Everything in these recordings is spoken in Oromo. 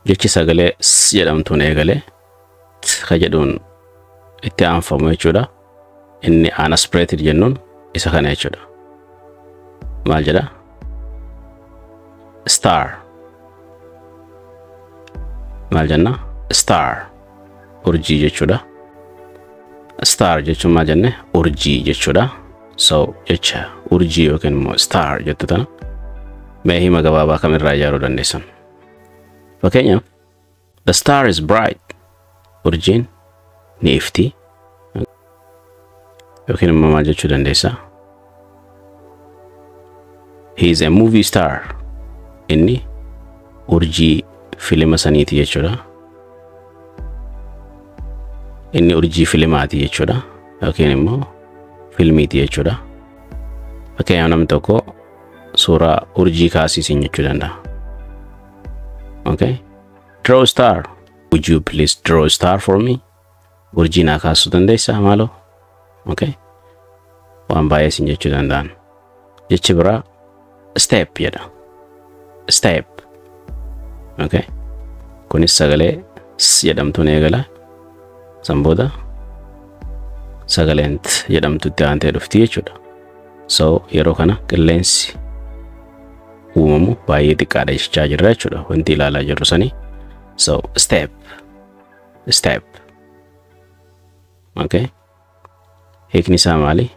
Jechi sagalee S jedhamtuun eegalee T ka jedhuun itti aanfamu jechuudha. Inni unaspirated jennuun isa kana jechuudha. Maal jedha? Star. Maal jenna? Star. Urjii jechuudha. Star jechuun maal jenne? Urjii jechuudha. So jecha urjii yookiin immoo star jettu tana mee hima gabaabaa kamirraa ijaaruu dandeessan? Fakkeenyaaf, "The star is bright." Urjiin ni ifti. Yookiin immoo maal jechuu dandeessa? "He is a movie star." Inni urjii filima saniiti jechuudha. Inni urjii filimaati jechuudha. Yookiin immoo filmiiti jechuudha. Fakkeenyaaf, namni tokko suuraa urjii kaasiisin jechuu danda'a. Okay? "Draw a star. Would you please draw a star for me?" Urjii naa kaasuu dandeessaa maaloo? Okay? Waan baay'ee isin jechuu danda'an. Jechi biraa step jedha. Step. Okay? Kunis sagalee S jedhamtuun eegala. San booda sagaleen T jedhamtu itti aantee dhufti jechuudha. So yeroo kana qilleensi uumamu baay'ee xiqqaadha jechaa jirra jechuudha. Wanti ilaalaa jirru sanii. So step. Step. Okay? Hiikni isaa maali?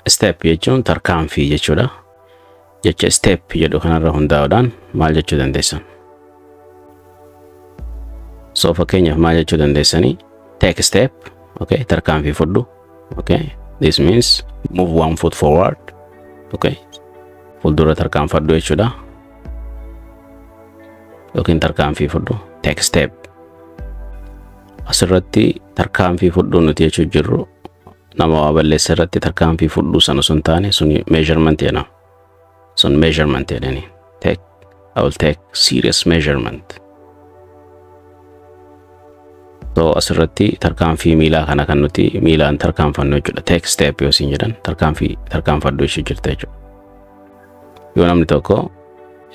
Step jechuun tarkaanfii jechuudha. Jecha step jedhu kanarra hundaa'uudhaan maal jechuu dandeessan? So fakkeenyaaf maal jechuu dandeessanii? Take a step, okay, tarkaanfii fudhu, okay. This means move one foot forward, okay. Fuuldura tarkaanfadhu jechuudha. Yookiin tarkaanfii fudhu, take a step. Asirratti tarkaanfii fudhuu nuti jechuu jirru nama waa balleessa irratti tarkaanfii fudhuu sana sun taane, suni measurement jedhama. Sun measurement jedhani. Take, I will take serious measurement. So asirratti tarkaanfii miilaa kana kan nuti miilaan tarkaanfannu jechuudha. Take step yoo siin jedhan, tarkaanfii tarkaanfadhu jechuu jirta jechuudha. Yoo namni tokko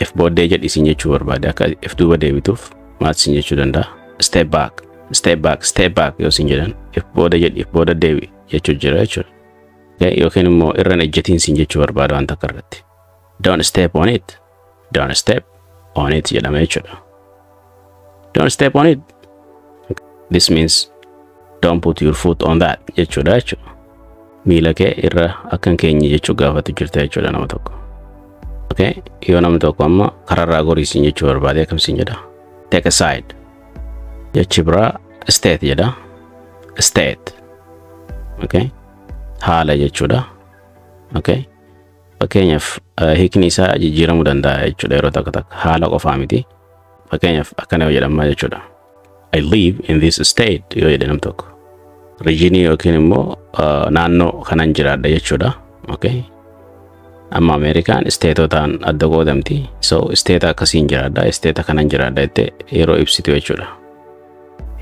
if booddee jedhi siin jechuu barbaade, akka if duuba deebituuf maal siin jechuu danda'a? "Step back, step back, step back" yoo siin jedhan, if booda jedhi, if booda deebi jechuu jira jechuudha. Yookiin immoo irra hin ejjetiin siin jechuu barbaada waan takka irratti. "Don't step on it. Don't step on it" jedhama jechuudha. "Don't step on it." This means "Don't put your foot on that" jechuudha jechuudha. Miila kee irra akka hin keenye jechuu gaafatu jirta jechuudha nama tokko. Okay? Yoo namni tokko amma kararraa gorii siin jechuu barbaade, akkam siin jedha? "Take a side." Jechi biraa state jedha. State. Okay? Haala jechuudha. Okay? Fakkeenyaaf, hiikni isaa jijjiiramuu danda'a jechuudha yeroo takka takka. Haala qofaa miti. Fakkeenyaaf, akkana yoo jedhama jechuudha. "I live in this state" yoo jedhe nam tokko. Regionii yookiin immoo naannoo kanan jiraadha jechuudha. Okay? Amma Ameerikaan stateotaan adda qoodamti. So state akkasiin jiraadha, state kanan jiraadha jettee yeroo ibsitu jechuudha.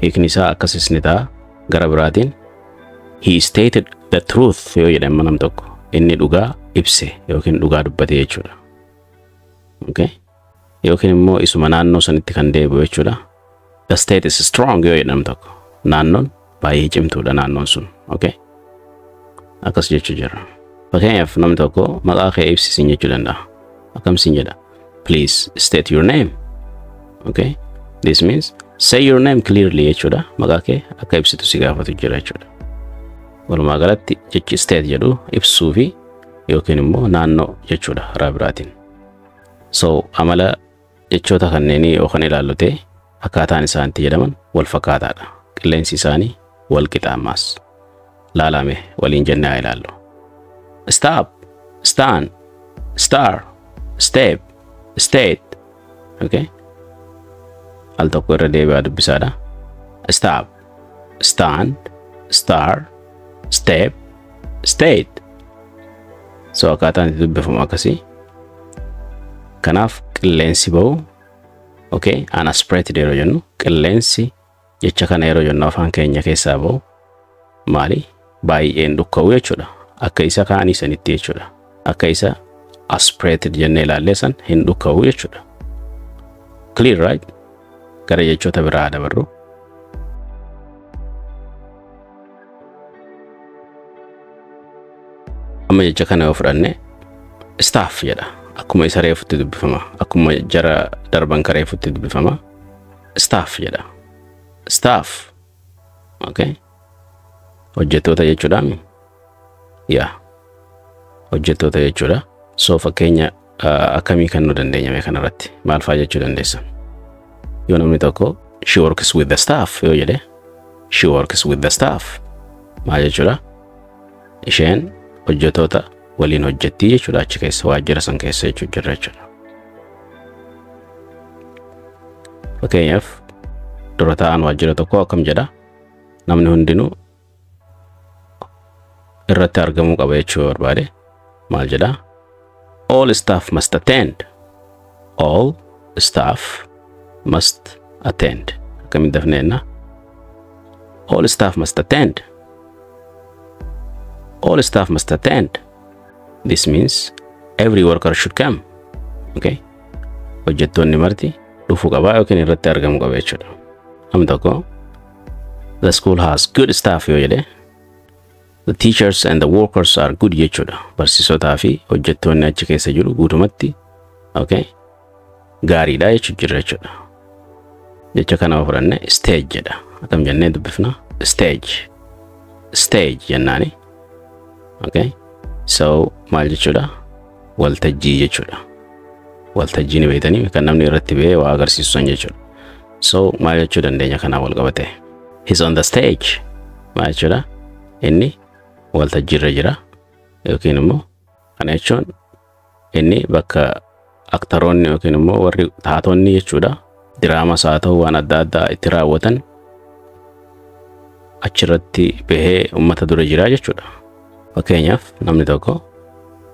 Hiikni isaa akkasis ni ta'a. Gara biraatiin "He stated the truth" yoo jedhe amma nam tokko, inni dhugaa ibse yookiin dhugaa dubbate jechuudha. Okay? Yookiin immoo isuma naannoo sanitti kan deebi'u jechuudha. "The state is strong" yoo jedhe nam tokko, naannoon baay'ee cimtuudha naannoon sun. Okay? Akkas jechuu jira. Fakkeenyaaf, namni tokko maqaa kee ibsisiin jechuu danda'a. Akkam siin jedha? "Please state your name." Okay? This means "Say your name clearly" jechuudha. Maqaa kee akka ibsitu si gaafatu jira jechuudha. Walumaa galatti jechi state jedhu ibsuu fi yookiin immoo naannoo jechuudha karaa biraatiin. So amala jechoota kanneenii yoo kan ilaallu ta'e, akkaataan isaan itti jedhaman wal fakkaataadha. Qilleensi isaanii wal qixa ammaas. Laalame waliin jennee haa ilaallu. Stop, stand, star, step, state. Okay? Al tokko irra deebi'aa dubbisaadha. Stop, stand, star, step, state. So akkaataan itti dubbifamu akkasii. Kanaaf qilleensi ba'u, okay, unaspirated yeroo jennu, qilleensi jecha kana yeroo jennu afaan keenya keessaa ba'u maali? Baay'een dhukka'u jechuudha. Akka isa kaanii sanitti jechuudha. Akka isa aspirated jennee ilaallee san hin dhukka'u jechuudha. Clear, right? Gara jechoota biraa dabarru. Amma jecha kana yoo fudhanne staff jedha. Akkuma isa reefutti dubbifama. Akkuma jara darban ka reefutti dubbifama. Staff jedha. Staff. Okay. Hojjettoota jechuudha. Yaa. Hojjettoota jechuudha. So fakkeenya akkamii kennuu dandeenya mee kanarratti? Maal fa'aa jechuu dandeessa? Yoo namni tokko she works with the staff yoo jedhe, she works with the staff maal jechuudha? Isheen hojjettoota waliin hojjettii jechuudha, achi keessa waajjira san keessa jechuu jirra jechuudha. Fakkeenyaaf dura taa'an waajjira tokko akkam jedha? Namni hundinuu irratti argamuu qaba jechuu barbaade maal jedha? All staff must attend. All staff must attend. Akkamitti dafneenna? All staff must attend. All staff must attend. This means every worker should come. Okay? Hojjettoonni marti dhufuu qabaa yookiin irratti argamuu qaba jechuudha. Namni tokko the school has good staff yoo jedhe, the teachers and the workers are good jechuudha. Barsiisotaa fi hojjettoonni achi keessa jiru guutumatti, okay, gaariidha jechuu jira jechuudha. Jecha kana yoo fudhanne stage jedha. Akkam jennee dubbifna? Stage. Stage jennaani. Okay? So maal jechuudha? Waltajjii jechuudha. Waltajjii ni beektanii, kan namni irratti ba'ee waa agarsiisu san jechuudha. So maal jechuu dandeenya kanaan wal qabate? He's on the stage. Maal jechuudha? Inni waltajjii irra jira yookiin immoo kana jechuun inni bakka aktaroonni yookiin immoo warri taatonni jechuudha, diraamas haa ta'u waan adda addaa itti raawwatan, achirratti bahee uummata dura jira jechuudha. Fakkeenyaaf namni tokko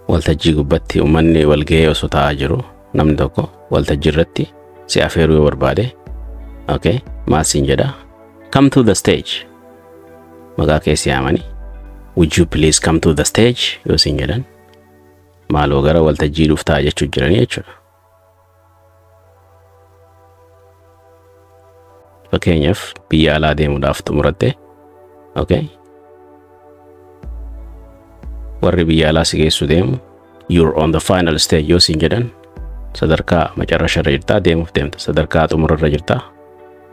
waltajjii gubbatti uummanni walgahee osoo taa'aa jiru namni tokko waltajjii irratti si afeeruu yoo barbaade, okay, maal siin jedha? Come to the stage. Maqaa kee si yaamanii would you please come to the stage yoo siin jedhan, maaloo gara waltajjii dhuftaa jechuu jiranii jechuudha. Fakkeenyaaf biyya alaa deemuudhaaf xumuratte, okay, warri biyya alaa si geessu deemu you're on the final stage yoo siin jedhan, sadarkaa macarrasharra jirtaa, deemuuf deemta, sadarkaa xumurarra jirtaa,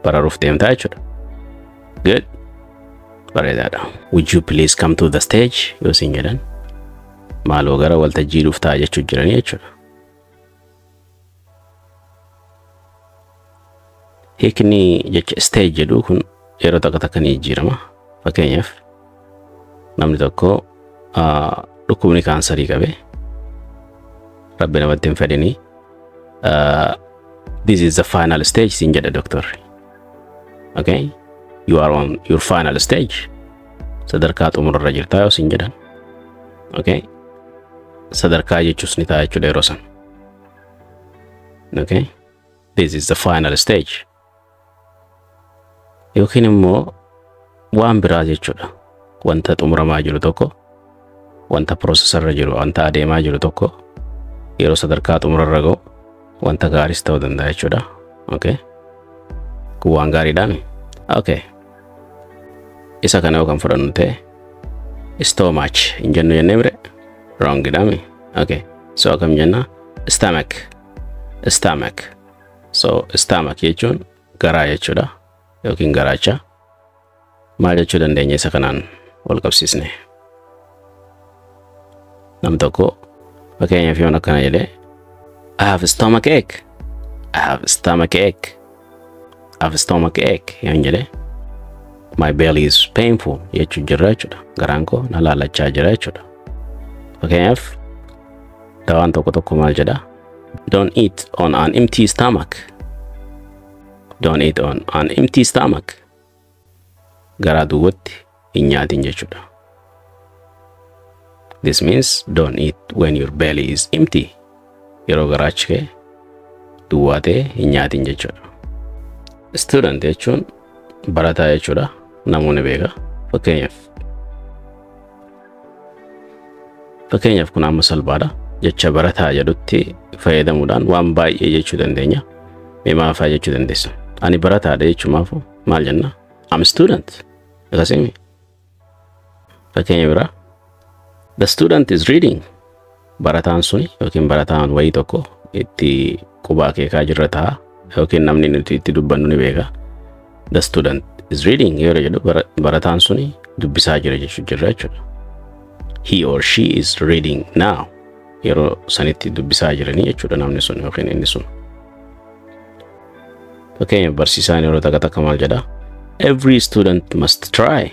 bararuuf deemtaa jechuudha. Good. Bareedaadha. Would you please come to the stage yoo siin jedhan, maaloo gara waltajjii dhuftaa jechuu jiranii jechuudha. Hiikni jecha stage jedhu kun yeroo takka takka ni jijjiirama. Fakkeenyaaf namni tokko dhukkubni kaansarii qabe, rabbi namatti hin fedhini, this is the final stage siin jedha doktorri. Okay? You are on your final stage. Sadarkaa xumurarra jirtaa yoo siin jedhan. Okay? Sadarkaa jechuus ni ta'a jechuudha yeroo san. Okay? This is the final stage. Yookiin immoo waan biraa jechuudha. Wanta xumuramaa jiru tokko, wanta processarra jiru, wanta adeemaa jiru tokko yeroo sadarkaa xumurarra ga'u wanta gaariis ta'uu danda'a jechuudha. Okay? Kun waan gaariidhaami. Okay. Isa kana yoo kan fudhannu ta'e stomach hin jennu jennee bire, wrong dhaami. Okay. So akkam jenna? Stomach. Stomach. So stomach jechuun garaa jechuudha yookiin garaacha. Maal jechuu dandeenya isa kanaan wal qabsiisne? Nam tokko fakkeenyaaf yoon akkana jedhee, I have stomach ache. I have stomach ache. I have stomach ache yoon jedhee, my belly is painful jechuu jirra jechuudha. Garaan koo na laalachaa jira jechuudha. Fakkeenyaaf dawaan tokko tokko maal jedha? Don't eat on an empty stomach. Don't eat on an empty stomach. Garaa duwwaatti hin nyaatin jechuudha. This means don't eat when your belly is empty. Yeroo garaachi kee duwwaa ta'e hin nyaatin jechuudha. Student jechuun barataa jechuudha. Namoonni beeka. Fakkeenyaaf kun amma salphaadha. Jecha barataa jedhutti fayyadamuudhaan waan baay'ee jechuu dandeenya. Mee maal fa'aa jechuu dandeessa? Ani barataadha jechuumaafu maal jenna? I'm student. Akkasimi. Fakkeenya biraa. The student is reading. Barataan suni yookiin barataan wayii tokko itti quba akeekaa jirra ta'a yookiin namni nuti itti dubbannu ni beeka. The student is reading yeroo jedhu barataan suni dubbisaa jira jechuu jirra jechuudha. He or she is reading now. Yeroo sanitti dubbisaa jiranii jechuudha namni sun yookiin inni sun. Fakkeenya, barsiisaan yeroo takka takka maal jedha? Every student must try.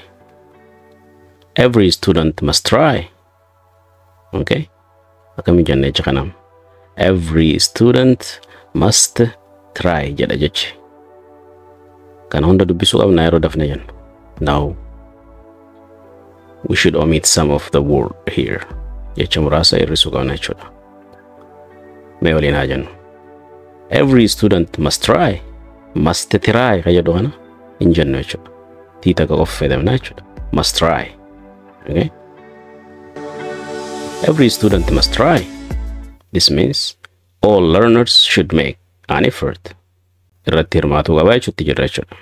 Every student must try. Okay? Akkamii jenna jecha kanaam? Every student must try jedha jechi. Kana hunda dubbisuu qabna yeroo dafne jennu? No. We should omit some of the word here. Jecha muraasa hir'isuu qabna jechuudha. Mee waliin haa jennu. Every student must try. Must try kan jedhu kana hin jennu jechuudha. T takka qofa fayyadamna jechuudha. Must try. Okay? Every student must try. This means all learners should make an effort. Irratti hirmaatuu qabaa jechuutti jirra jechuudha.